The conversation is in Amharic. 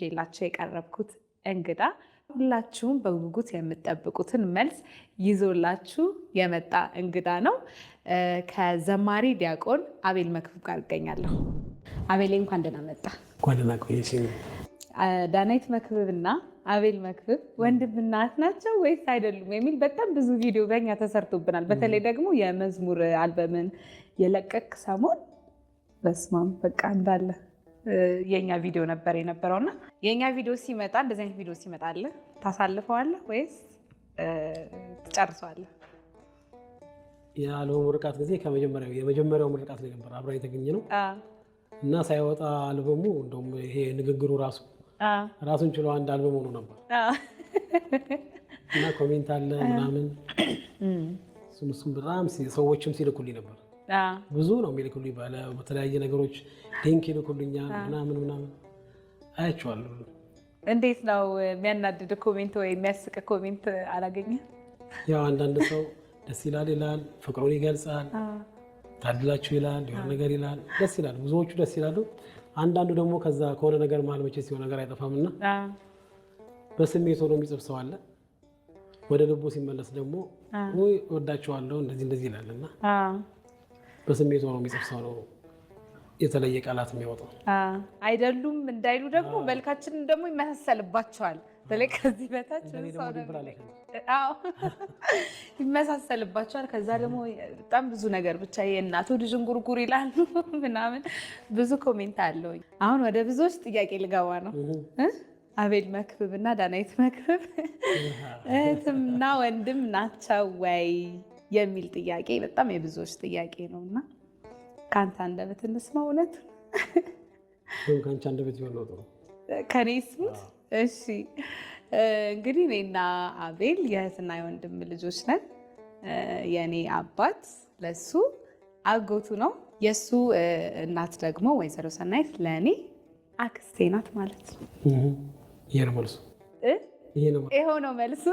ይዤላችሁ የቀረብኩት እንግዳ ሁላችሁም በጉጉት የምትጠብቁትን መልስ ይዞላችሁ የመጣ እንግዳ ነው። ከዘማሪ ዲያቆን አቤል መክብብ ጋር እገኛለሁ። አቤሌ፣ እንኳን ደህና መጣ። እንኳን ደህና ቆየሽኝ። ዳናይት መክብብና አቤል መክብብ ወንድምና እህት ናቸው ወይስ አይደሉም የሚል በጣም ብዙ ቪዲዮ በኛ ተሰርቶብናል። በተለይ ደግሞ የመዝሙር አልበምን የለቀቅ ሰሞን በስማም በቃ እንዳለ የኛ ቪዲዮ ነበር የነበረው። እና የኛ ቪዲዮ ሲመጣ፣ እንደዚህ አይነት ቪዲዮ ሲመጣ አለ ታሳልፈዋለህ ወይስ ትጨርሰዋለህ? የአልበሙ ምርቃት ጊዜ ከመጀመሪያው የመጀመሪያው ምርቃት ላይ ነበር አብረን የተገኘ ነው እና ሳይወጣ አልበሙ እንደውም ይሄ ንግግሩ ራሱ ራሱን ችሎ አንድ አልበም ሆኖ ነበር እና comment አለ ምናምን፣ እሱም እሱም በጣም ሰዎችም ሲልኩልኝ ነበር። ብዙ ነው የሚልኩልኝ፣ በተለያየ ነገሮች link ይልኩልኛል ምናምን ምናምን፣ አያቸዋለሁ። እንዴት ነው፣ የሚያናድድ comment ወይ የሚያስቅ comment አላገኘም? ያው አንዳንድ ሰው ደስ ይላል ይላል፣ ፍቅሩን ይገልጻል፣ ታድላችሁ ይላል፣ የሆነ ነገር ይላል፣ ደስ ይላል። ብዙዎቹ ደስ ይላሉ። አንዳንዱ ደግሞ ከዛ ከሆነ ነገር መሀል መቼስ የሆነ ነገር አይጠፋምና በስሜት ሆኖ የሚጽፍ ሰው አለ። ወደ ልቡ ሲመለስ ደግሞ ውይ እወዳቸዋለሁ እንደዚህ እንደዚህ ይላል እና በስሜት ሆኖ የሚጽፍ ሰው ነው የተለየ ቃላት የሚያወጣው። አይደሉም እንዳይሉ ደግሞ መልካችንን ደግሞ ይመሳሰልባቸዋል። በተለይ ከዚህ በታች ይመሳሰልባቸዋል። ከዛ ደግሞ በጣም ብዙ ነገር ብቻ የእናቱ ልጅ እንጉርጉር ይላሉ ምናምን፣ ብዙ comment አለው። አሁን ወደ ብዙዎች ጥያቄ ልገባ ነው። አቤል መክብብ እና ዳናይት መክብብ እህትና ወንድም ናቸው ወይ የሚል ጥያቄ በጣም የብዙዎች ጥያቄ ነው እና ከአንተ አንደበት እንስማ እውነት። ከአንቺ አንደበት ቢሆን ነው ጥሩ። ከኔ ስሙት። እሺ፣ እንግዲህ እኔና አቤል የእህትና የወንድም ልጆች ነን። የእኔ አባት ለሱ አጎቱ ነው። የእሱ እናት ደግሞ ወይዘሮ ሰናይት ለእኔ አክስቴ ናት ማለት ነው። ይሄ ነው መልሱ። ይኸው ነው መልሱ።